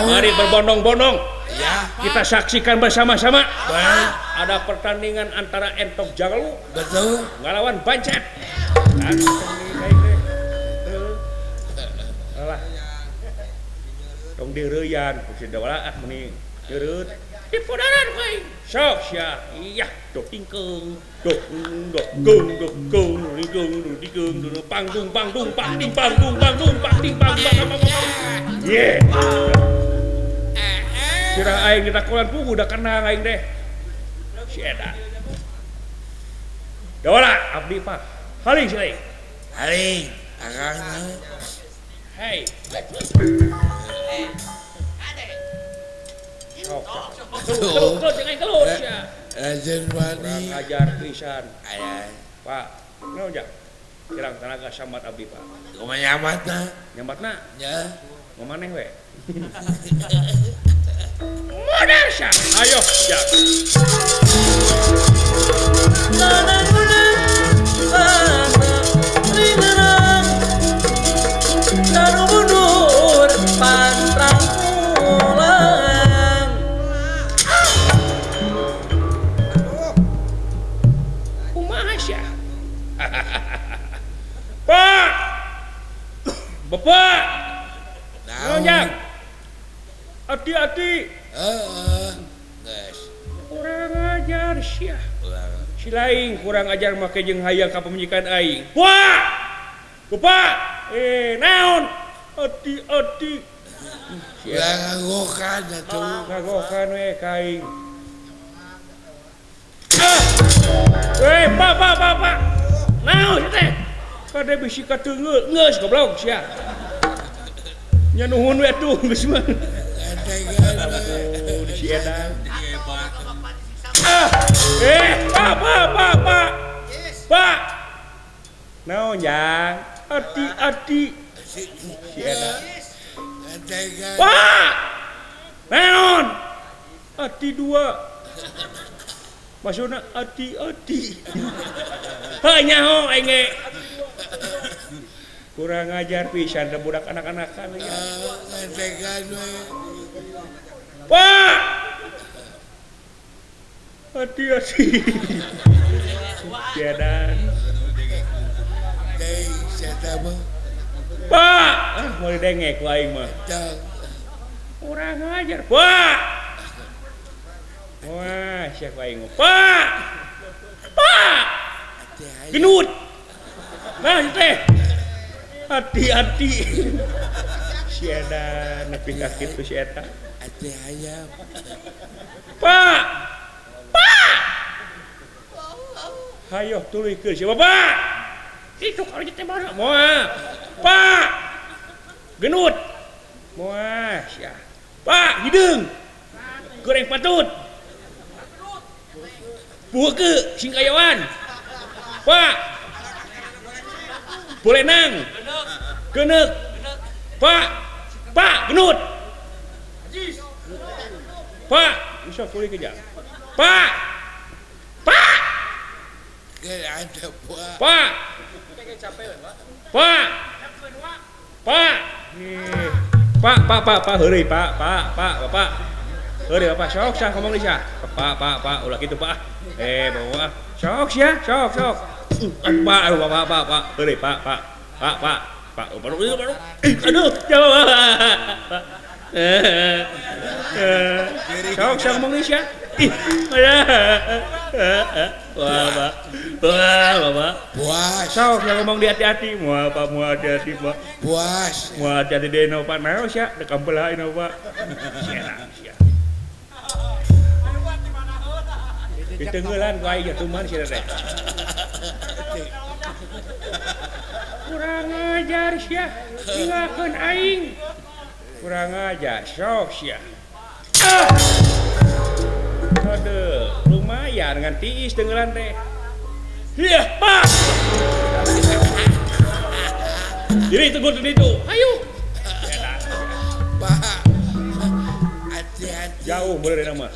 Mari berbondong-bondong. Ya. Kita saksikan bersama-sama. Ada pertandingan antara Entok Jalu. Betul. Ngalawan Bancet. Alah. Tong direuyan ku si Dawala ah meni nyereut. Dipodaran ku aing. Sok sia. Iya, dok tingkeung. Dok dok geung dok geung dong dong dong panggung panggung pang ding panggung panggung pang ding pang pang pang. Ye. Sirah aing ditakulan pugu da kenang aing deh. Si eta. Dawala abdi Pak. Haling si aing. Haling. Akang. Hei. Sok. Tuh, tuh, jangan kelut ya. Rajen wani. Kurang ajar pisan. Pak, naon ja? Kirang tenaga sambat abdi, Pak. Kumaha nyamatna? Nyamatna? Nya. Mamaneh we. Modar sia. Ayo, ja. Mundur pantrang pulang. Kumaha sia? Pak. Bapak. Naon, Jang? Hati-hati. Heeh. Geus. Kurang ajar sia. Si lain kurang ajar make jeung hayang ka pamajikan aing. Pak. Bapak. Naon? Hati-hati. Ulah ngagokan atuh. Ngagokan we ka aing. Ah! Pak, Pak, Pak, Pak. Naon sia teh? Kade bisi kateungeul. Geus goblok sia. Nya nuhun we atuh geus mah. Aduh, si edan. Ah! Pak, Pak, Pak, Pak. Pak. Naon, Jang? Hati-hati. Si edan. Pak. Naon? Hati dua. Maksudna hati-hati. Heuh nyaho aing ge. Kurang ajar pisan da budak anak-anakan ya. Pak. Hati-hati. Si edan. Pak, ah mau dengek ku aing mah. Kurang ajar, Pak. Wah, siapa aing? Pak. Pak. Genut. Nah, teh. Hati-hati. Si edan nepi ka kitu si eta. Hati hayam. Pak. Pak. Hayo tuluykeun si Bapak. Itu kalau teh mana? Moal. Pak. Genut. Moal sia. Pak, hideung. Goreng patut. Buke singkayawan. Pak. Bolenang. Genek. Pak. Pak, genut. Pak, bisa kulit kejar. Pak. Pak. Pak. Pak. Pak. Pak, Pak, Pak, Pak, heureuy, Pak, Pak, Pak, Bapak. Heureuy, Bapak, sok sah ngomong deui sah. Pak, Pak, Pak, ulah kitu, Pak. Bawa. Sok sia, sok, sok. Pak, aduh, Bapak, Pak, Pak. Heureuy, Pak, Pak. Pak, Pak. Pak, baru baru. Aduh, jauh. Sok sah ngomong deui sia. Ih, wah, Pak. Wah, Bapak. Puas. Sok yang ngomong di hati-hati, moal Pak, moal hati-hati, Pak. Puas. Moal hati-hati deui Pak. Naon sia, dek kampelain Pak. Sia, sia. Ditenggelan ku aing jatuh sia teh. Kurang ajar sia, tinggalkeun aing. Kurang ajar, sok sia. Ah! Aduh, lumayan ngan tiis tenggelan teh. Iya, Pak. Jadi tegur itu. Ayo. Pak. Hati-hati. Jauh bener nama.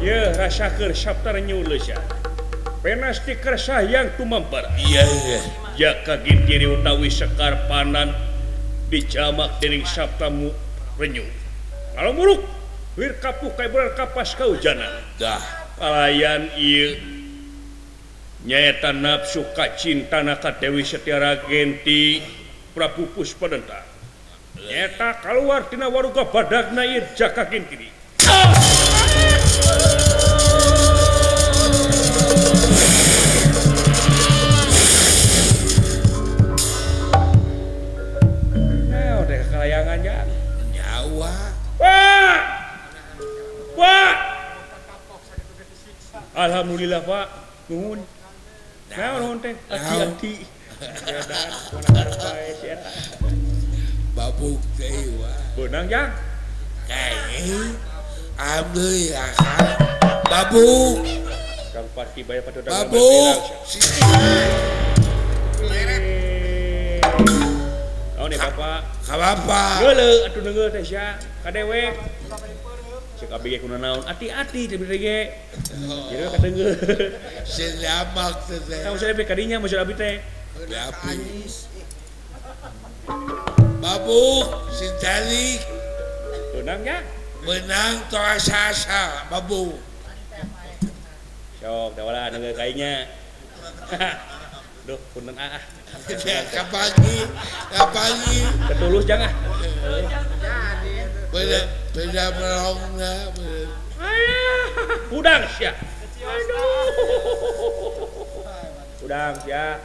Ya, rasakeun sabtar nyuleus ya. Penasti kersah yang tumamper. Iya, iya. Jaka gintiri utawi sekar panan Dijamak dening Saptamu Renyu. Kalau muruk wir kapuh kaiburan kapas kaujanan. Dah. Kalayan ieu nyaeta nafsu kacintana ka Dewi Setyara Genti Prabu Puspadenta. Nyaeta kaluar tina waruga badagna ieu Jaka Gentiri. Nah, udah kalayangan ya. Nyawa. Pak. Pak. Alhamdulillah Pak. Nuhun. Nah, nuhun teh. Hati-hati. Edan, mana bae si eta. Babuk teh wa. Beunang jang. Kayaknya. Alhamdulillah Kang. Babuk. Kang Pati bae patut Babuk. Naon nih Bapak? Ka Bapak. Geuleuh atuh neunggeul teh sia. Ka dewek. Cek abdi ge kunaon naon ati-ati teh beri ge. Jadi ka teunggeul. Selamat teh. Tah usah abdi kadinya maksud abdi teh. Api. Babuk sintalik. Beunang ya? Menang toasasa babuk. Sok teh wala neunggeul ka aingnya. Duh punten ah. Kapagi, kapagi. Ketulus jangan. Beda beda melongna. Udang sia. Aduh. Udang sia.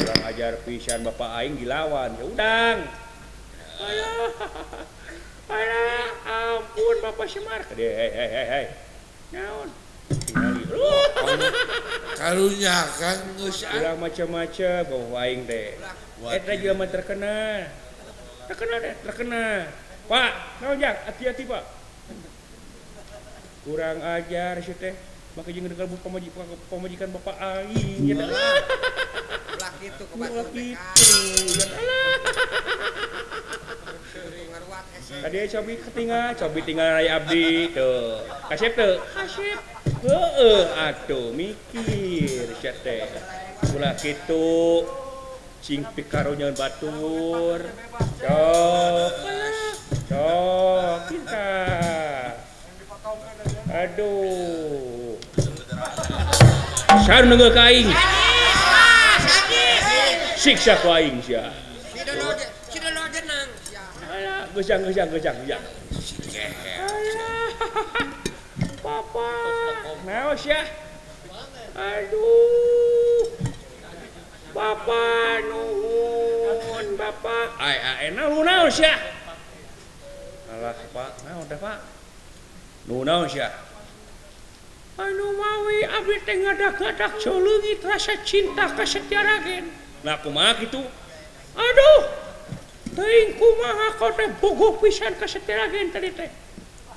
Kurang ajar pisan bapak aing dilawan ya udang. Alah. Alah, ampun Bapak Semar. Hei hei hei hei. Naon? Tingali. Karunya Kang geus urang macam-macam bapak aing teh. Eta jelema terkenal. Terkenal deh, terkenal. Pak, naon jang? Hati-hati, Pak. Kurang ajar si teh. Make jeung ngedegal pamajikan bapak aing ya. Ulah kitu ke batur teh. Tadi cobi ketinggal, cobi tinggal raya abdi tuh. Kasep teu? Kasep. Heeh, atuh mikir sia teh. Ulah kitu. Cing pikaronyeun batur. Cok. Cok kita. Aduh. Sar neunggeul ka aing. Siksa ku aing sia. Alah, gejang gejang gejang gejang. Papa, naon sia? Aduh. Bapak nuhun, Bapak. Ai ai naon naon sia? Alah, Pak, naon teh, Pak? Nuhun naon sia? Anu mawi abdi teh ngadak-ngadak jauh rasa cinta ka Setyara Gen. Nah kumaha kitu? Aduh. Teuing kumaha kau teh bogoh pisan ka Setyara Gen tadi teh.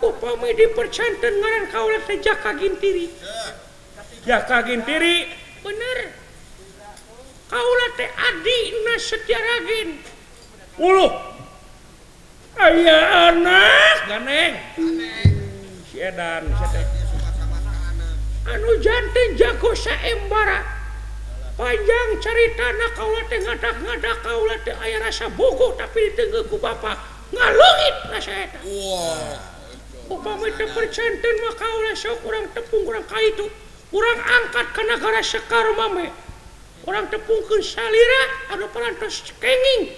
Upami dipercanten ngaran kaula teh Jaka Gintiri. Jaka Gintiri, bener. Kaula teh adina Setyara Gen. Uluh. Aya anak ganeng. Si edan si teh. Anu janten jago saembara. Panjang caritana kaula teh ngadak-ngadak kaula teh aya rasa bogoh tapi diteunggeul ku bapa. Ngaleungit rasa eta. Wah. Upami teu percanten mah kaula sok urang tepung urang ka itu. Urang angkat ka nagara Sekar Mame. Urang tepungkeun salira anu parantos kenging.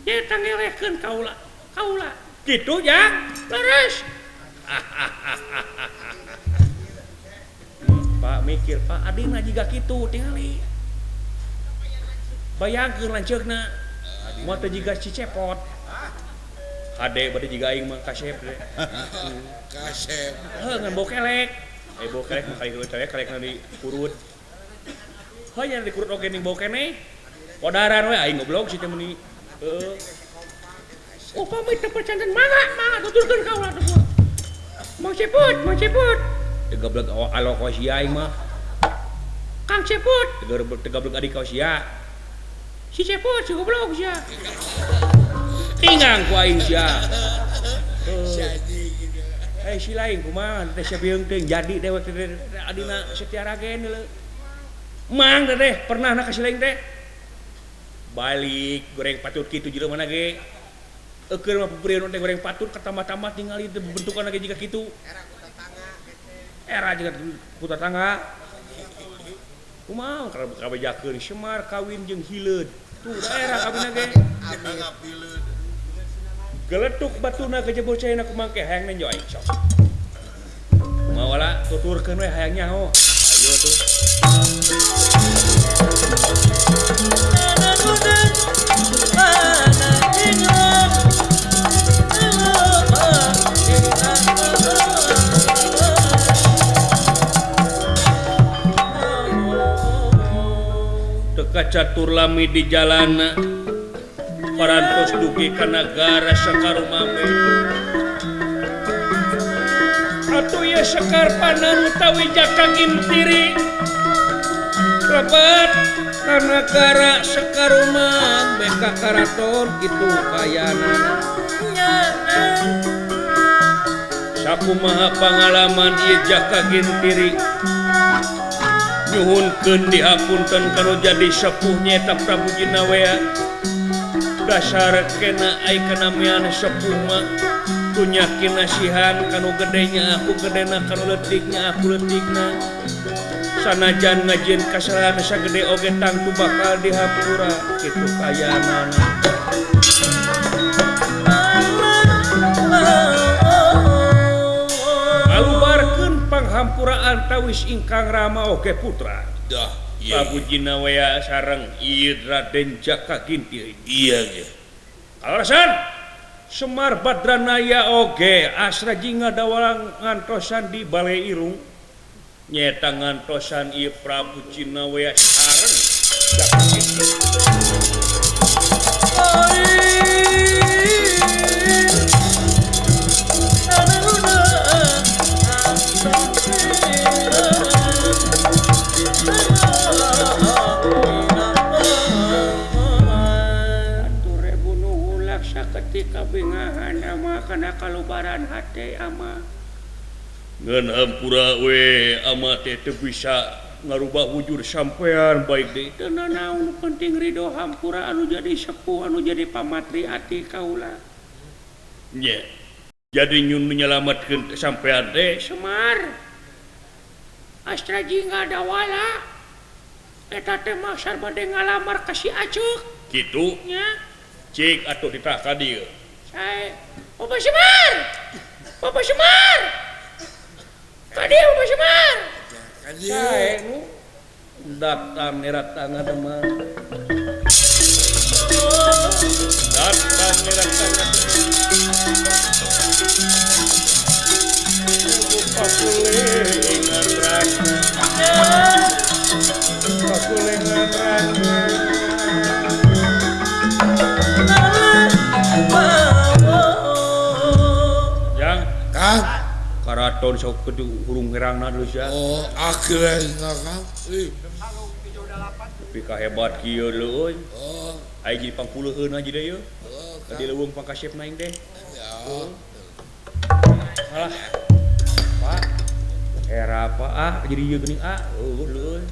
Nyaeta ngelehkeun kaula. Kaula. Kitu jang. Leres. Pak mikir, Pak adina jiga kitu tingali. Bayangkeun lanceukna. Moal teu jiga si Cepot. Hade bade jiga aing mah kasep teh. Kasep. Heuh ngan bau kelek. Bau kelek mah kali teh kelekna dikurut. Heuh nya dikurut oge ning bau keneh. Kodaran we aing goblok si teh meuni. Heuh. Upami teu percanten mangga, mangga tuturkeun ka ulah teh. Mang Cepot, Mang Cepot. Tegablek alo ka sia aing mah. Kang Cepot, tegablek adik ka sia. Si Cepot si goblok sia. Tingang ku aing sia. Si lain kumaha teh sia bieung teh jadi dewek teh adina Setyara Gen leuh. Mang teh pernah na ka si lain teh. Balik goreng patut kitu jelema mana ge. Eukeun mah pupurieun teh goreng patut katambah-tambah tingali bentukan ge jiga kitu. Era ku tetangga Era jiga ku tetangga. Kumaha kabejakeun Semar kawin jeung hileud. Tuh daerah kawinna ge. Geletuk batuna kejebur caina kumaha ke hayang nenjo aing sok. Kumaha wala tuturkeun we hayang nyaho. Ayo tuh. Teka catur lami di jalana parantos dugi ka nagara Sekarumame. Atuh ieu Sekar Panan utawi Jaka Gintiri lebet ka nagara Sekarumame ka karaton kitu kayanana. Sakumaha pangalaman ieu Jaka Gintiri nyuhunkeun dihapunten kanu jadi sepuh nyaeta Prabu Jinawea. Dasar kena ai kanamian sepuh mah tunyakin nasihan kanu gedenya aku gedena kanu leutiknya aku leutikna. Sanajan ngajieun kasalahan sagede oge tangtu bakal dihampura kitu kayanana. Alubarkeun panghampuraan tawis ingkang rama oge putra. Dah, iya. Prabu Jinawea sareng ieu Raden Jaka Gintiri. Iya, iya. Alasan Semar Badranaya oge asra jingga dawalang ngantosan di Balai Irung. Nyeta ngantosan ieu Prabu Jinawea sareng Jaka Gintiri. Ketika bingahan ama kana kalubaran hate ama ngeun hampura we ama teh teu bisa ngarubah wujud sampean baik deui teu nanaon penting ridho hampura anu jadi sepuh anu jadi pamatri ati kaula nya jadi nyun menyelamatkeun sampean teh Semar Astra Jingga Dawala eta teh maksar bade ngalamar ka si Acuk kitu nya cik atuh ditah ka dieu. Sae. Bapak Semar. Bapak Semar. Ka dieu Bapak Semar. Ka dieu. Sae nu datang neratang teman. Datang neratang. Pakulengan rana. Pakulengan rana. Yang Kang karaton sok kudu hurung herangna dulu sia. Oh, akhirnya Kang. Tapi kahebat kieu leuy. Oh, ai jadi pangpuleuheun aja deui yeuh. Oh, Tadi leuweung pangkasepna aing teh. Ya. Alah. Pak. Era apa ah jadi ieu geuning ah. Eueuh leuy.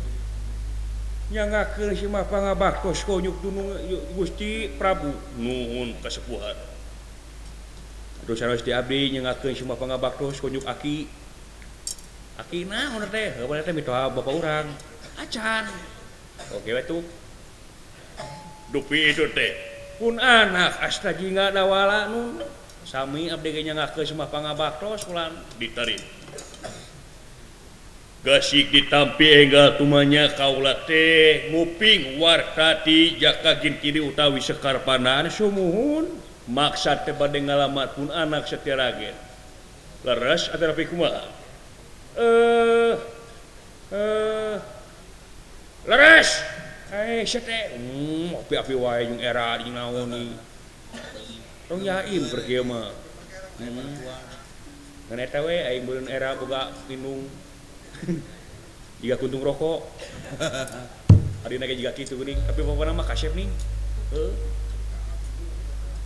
Nyangakeun si mah pangabaktos konyuk dunung Gusti Prabu nuhun kasepuhan. Aduh saros di abdi nyangakeun si mah pangabaktos konyuk aki. Aki naon teh? Heuh teh mitoha bapak urang. Acan. Oke we tuh. Dupi itu teh. Pun anak Asta Jingga Dawala nun sami abdi ge nyangakeun si mah pangabaktos ulan ditarik. Gasik ditampi enggal tumanya kaula teh nguping warta ti Jaka Gintiri utawi Sekar Panan sumuhun maksad teh bade ngalamar pun anak setia ragen. Leres atanapi kumaha? Leres. Sia teh api-api wae jeung era jeung naon ni. Tong yaim keur kieu mah. Ngan eta we aing beureun era boga indung jika kuntung rokok adina ge jiga kitu geuning tapi pokona mah kasep ning heuh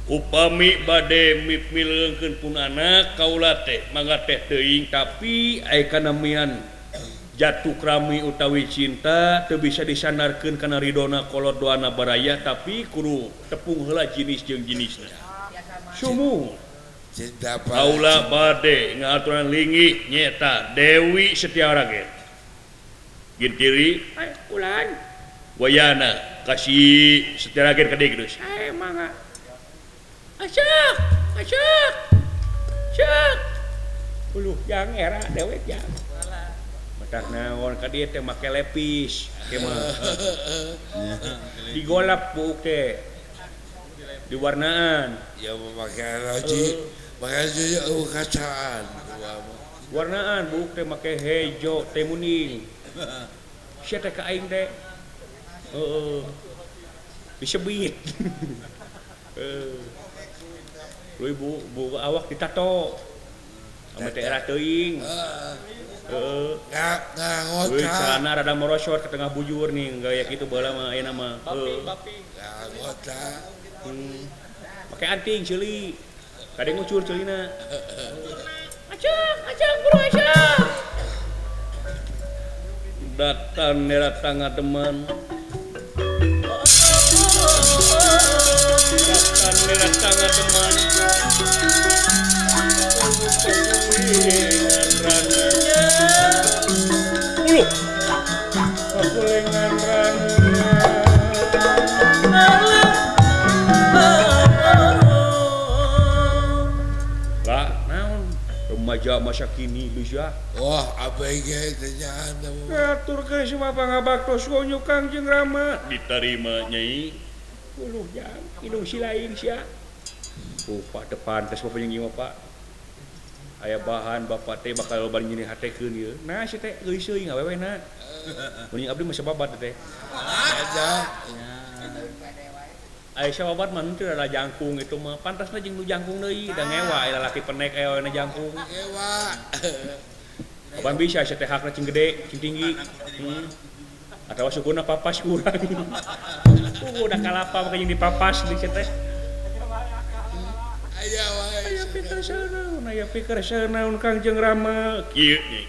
upami bade mipmileungkeun pun anak kaula teh mangga teh teuing tapi ai kanamian Jatuh krami utawi cinta teu bisa disandarkeun kana ridona kolot doana baraya tapi kudu tepung heula jenis jeung jenisna. Sumuhun. Cinta Kaula bade ngaturan linggih nyeta Dewi Setiaragen. Gintiri ulan wayana kasih Setiaragen ka deui geus. Hae mangga. Asyik, asyik. Asyik. Uluh jang era dewek jang. Matak naon ka dieu teh make lepis teh mah. Digolap buuk teh. Diwarnaan. Ya make raji, make eueuh kacaan. Warnaan buuk teh make hejo teh muning. Sia teh ka aing teh. Heeh. Disebit. Heeh. Leuwih bu awak ditato. Ame teh era teuing. Heeh. Ngangot. Euy celana rada morosot ke tengah bujur nih, gaya kitu baheula mah ayeuna mah. Heeh. Ngangot. Pake anting ceuli. Kadang ngucur ceulina. Acak, acak buru acak. Datang datang teman. Datang datang teman. Uluh. Pakulengan rana. Lah, naon? Remaja masa kini bisa. Wah, ABG tanyaan. Ngaturkeun semua pangabaktos konyu Kangjeng Rama. Diterima nyai. Uluh jang, hidung si lain sia. Oh, Pak depan tes bapak yang gimana Pak? Aya bahan bapak teh bakal loba nyeri hatekeun ieu. Nah, si teh geulis euy ngawewe na. Mending abdi mah sababat teh. Aja. Aya sababat mah henteu rada jangkung itu mah. Pantasna jeung nu jangkung deui, da ngewa aya lalaki penek aya na jangkung. Ngewa. Kapan bisa si teh hakna cing gede, cing tinggi. Atawa sukuna papas kurang. Udah kalapa make jeung dipapas di si teh. Aya wae. Aya pikir seunaun, aya pikir seunaun Kangjeng Rama. Kieu nya.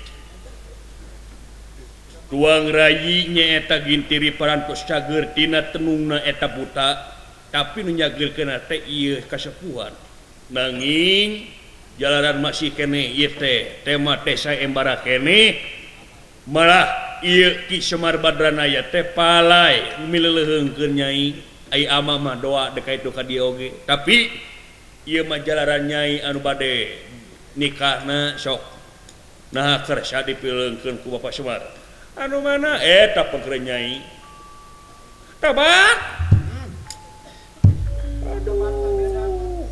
Tuang rayi nyaeta gintiri parantos cager tina tenungna eta buta, tapi nu nyageurkeunna teh ieu kasepuhan. Nanging jalaran masih keneh ieu teh tema teh saembara keneh malah ieu Ki Semar Badranaya teh palai mileleuheungkeun nyai. Ai ama mah doa dek ka itu ka dieu oge. Tapi ieu mah jalaran nyai anu bade nikahna sok nah kersa dipileungkeun ku Bapak Semar. Anu mana eta pengker nyai. Tabat. Aduh.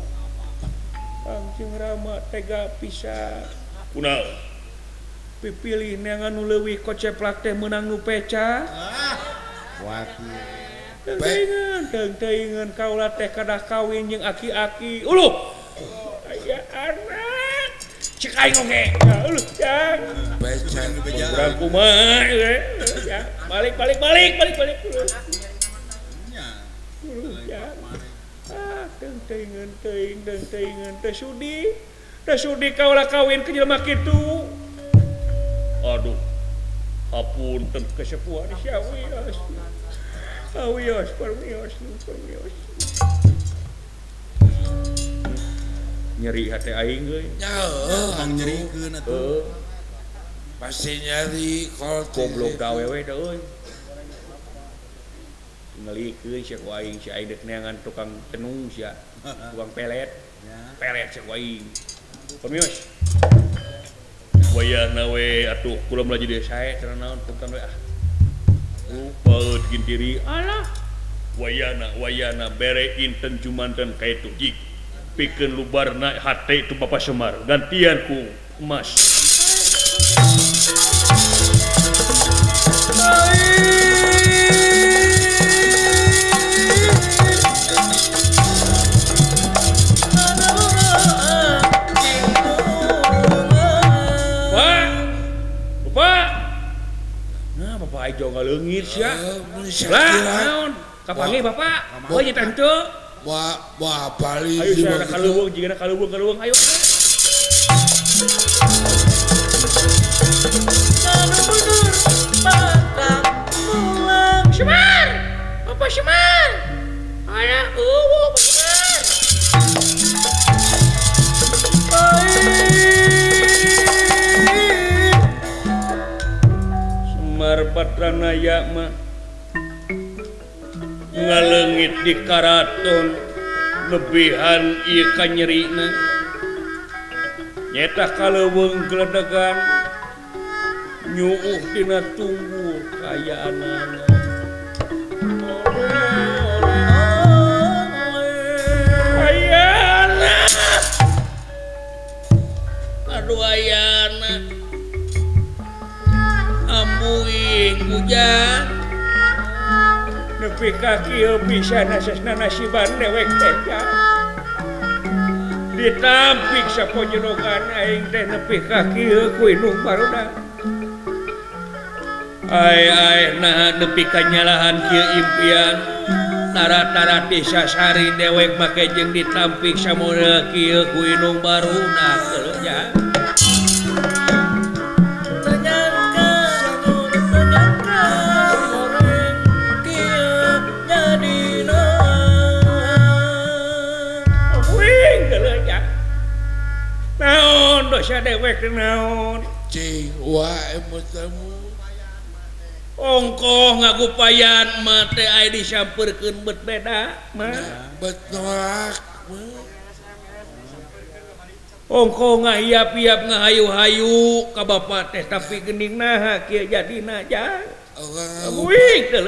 Kangjeng Rama tega pisan. Kunaon? Pipilih neangan nu leuwih koceplak teh meunang nu peca. Waduh. Teuingan kaula teh kadah kawin jeung aki-aki. Uluh. Aya anak. Cek aing oge. Uluh, jang. Peca kurang kumaha ieu. Balik balik balik balik balik. Uluh, jang. Ah, teuingan teuing teuingan teh sudi. Teh sudi kaula kawin ke jelema kitu. Aduh. Hapunten kesepuhan sia wios. Awios, permios, permios. Nyeri hati aing euy. Nyaeuh, bang nyerikeun atuh. Pasti nyeri kolot goblok da awewe da euy. Ngelikeun sia ku aing, si aing deuk neangan tukang tenung sia, tukang pelet. Pelet sia ku aing. Permios. Wayahna we atuh kula melaju deui sae cenah naon punten we ah. Lupa gintiri alah wayana wayana bere inten jumanten ka itu jik pikeun lubarna hate itu Bapak Semar gantian ku emas. Pak, Bapak. Nah, Bapak aing jauh ngaleungit sia. Lah, naon? Kapanggih Bapak? Oh, nya teh. Wah, wah bali. Ayo sia ka leuweung, jigana ka leuweung, ka leuweung. Ayo. Anu bener. Pak Semar. Aya eueuh Pak Semar. Semar Badranaya mah ngaleungit di karaton lebihan ieu kanyerina nyeta kaleuweung geledegan nyuuh dina tunggul kaayaanana. Ayana aduh ayana ambuing hujan nepi ka kieu bisa nasesna nasiban dewek teh ditampik sapojodogan aing teh nepi ka kieu ku indung barudak. Ai ai nah nepi ka nyalahan kieu impian tara-tara ti sasari dewek make jeung ditampik samodel kieu ku indung barudak geuleuh nya. Naon dosa dewek naon cing wae mutamu ongkoh ngagupayan mah teh aya disampeurkeun bet beda mah bet nolak ongkoh ngahiap-hiap ngahayu-hayu ka bapa teh tapi geuning naha kieu jadina jang wing teh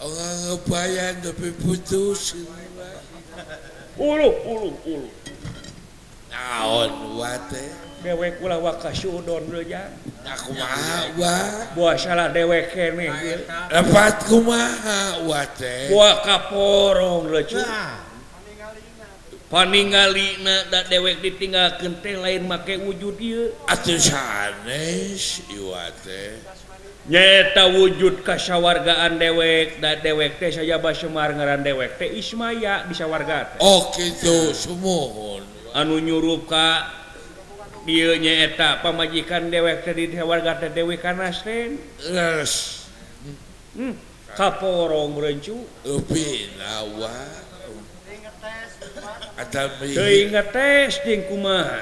ongkoh ngagupayan tapi putus uluh uluh uluh naon wa teh dewek ulah wakasudon deui jang kumaha wa buah salah dewek keneh ieu lepat kumaha wa teh buah kaporong leucu paningalina da dewek ditinggalkeun teh lain make wujud ieu atuh sanes ieu teh nyeta wujud kasawargaan dewek da dewek teh sajaba Semar ngaran dewek teh Ismaya di sawarga teh. Oh kitu sumuhun anu nyurup ka dieu nyaeta pamajikan dewek teh di sawarga teh Dewi Kanasten leres kaporong rencu eupina wa teuing ngetes jeung kumaha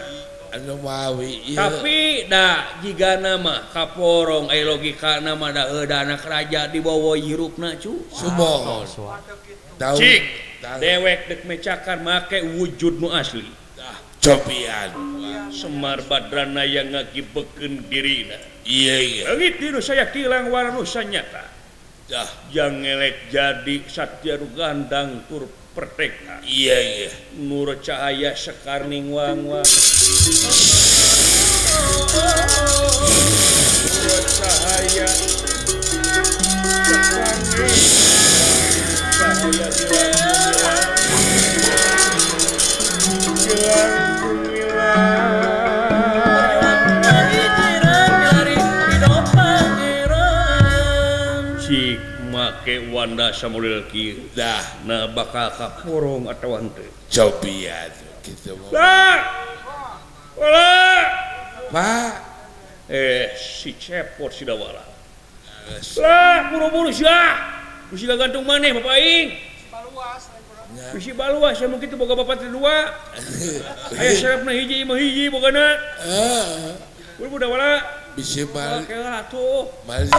anu mawi ieu tapi da jigana mah kaporong aya logikana mah da heuda anak raja dibawa hirupna cu sumuhun cik dewek dek mecakan make wujud nu asli copian Semar Badranaya ngagibekeun dirina iya iya leungit di nu saya tilang warna sanyata dah jang ngelek jadi satya nu gandang tur perteka iya iya nur cahaya sekarning wang-wang nur cahaya sekarning cahaya gilang cik make wanda samodel kieu dah nah bakal kaporong atawa henteu cobian kitu lah wala Pak si cepot si dawala lah buru-buru sia bisi gantung maneh bapak aing bisi baluas ya mungkin boga bapak teh dua aya serepna hiji mah hiji bogana heeh buru-buru dawala bisi balik atuh balik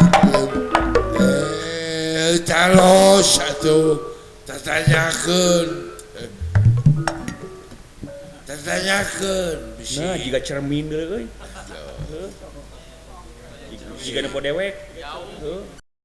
talos atuh tatanyakeun tatanyakeun bisi nah jiga cermin deui euy jiga nempo dewek.